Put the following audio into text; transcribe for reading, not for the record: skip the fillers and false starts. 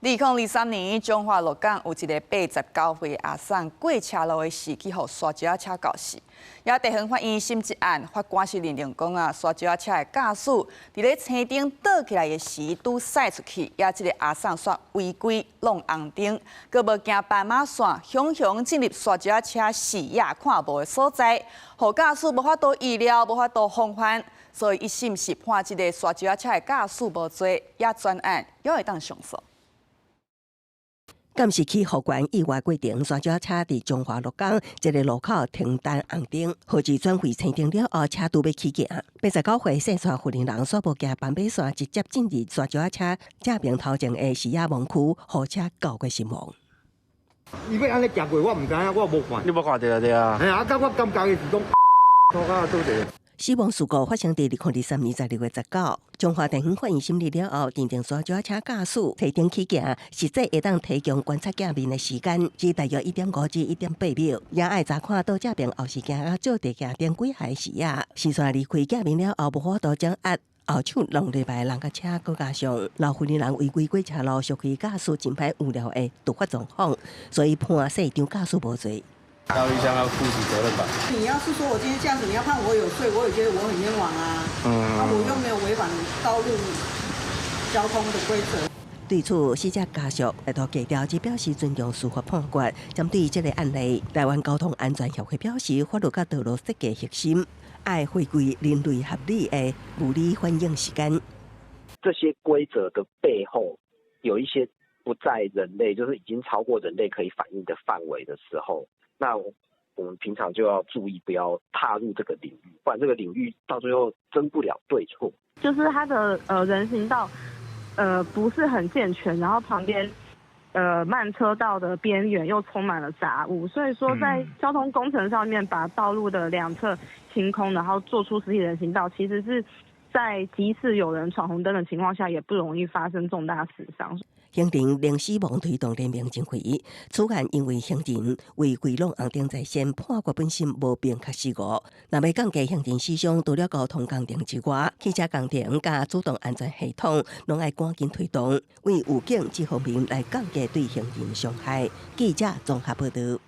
2023年，彰化鹿港有一个89歲阿桑過車路的時，去予沙石仔車轎死。也地方法院審這案，法官是認定講啊，沙石仔車的駕駛佇咧青燈倒起來的時，拄駛出去，也這个阿桑煞違規挵紅燈，閣無行斑馬線，雄雄進入沙石仔車視野看無的所在，予駕駛無法度預料，無法度防範，所以一審是判這个沙石仔車的駕駛無罪，也全案猶會當上訴。監視器復原意外過程，沙石仔車佇彰化鹿港一个路口停等紅燈，號誌轉為青燈了後，車拄欲起行。89歲姓蔡婦人煞無行斑馬線，直接進入沙石仔車正面頭前的視野盲區，予車轎過身亡。伊欲按呢行過，我毋知影，我無看。你無看著對啊？嘿啊，甲我感覺伊是講，拖甲倒一個。死亡事故發生佇2023年12月19，彰化地方法院審理了後，認定沙石仔車駕駛提燈起行，實際會當提供觀察鏡面的時間，只大約1.5至1.8秒，也愛查看倒正面後視鏡佮照地鏡頂幾下視野，視線離開鏡面了後，無法度掌握後手挵入來人佮車閣加上老婦人違規過車路，屬於駕駛真歹預料的突發狀況，所以判姓張駕駛無罪。道義上要負起責任吧。你要是說我今天這樣子，你要判我有罪，我也覺得我很冤枉啊。嗯。我又沒有違反道路交通的規則。對此，死者家屬來到低調，只表示尊重司法判決。針對這个案例，台灣交通安全協會表示，法律佮道路設計核心愛回歸人類合理的物理反應時間。這些規則的背後，有一些不在人類，就是已經超過人類可以反應的範圍的時候。那我們平常就要注意，不要踏入這個領域，不然這個領域到最後爭不了對錯。就是它的人行道不是很健全，然後旁邊慢車道的邊緣又充滿了雜物，所以說在交通工程上面把道路的兩側清空，然後做出實體人行道，其實是在即使有人闖紅燈的情況下，也不容易發生重大死傷。行人零死亡推動聯盟真會，此案因為行人違規挵紅燈在先，判決本身無明確失誤。若欲降低行人死傷，除了交通工程之外，汽車工程佮主動安全系統攏愛趕緊推動，為預警這方面來降低對行人傷害。記者綜合報導。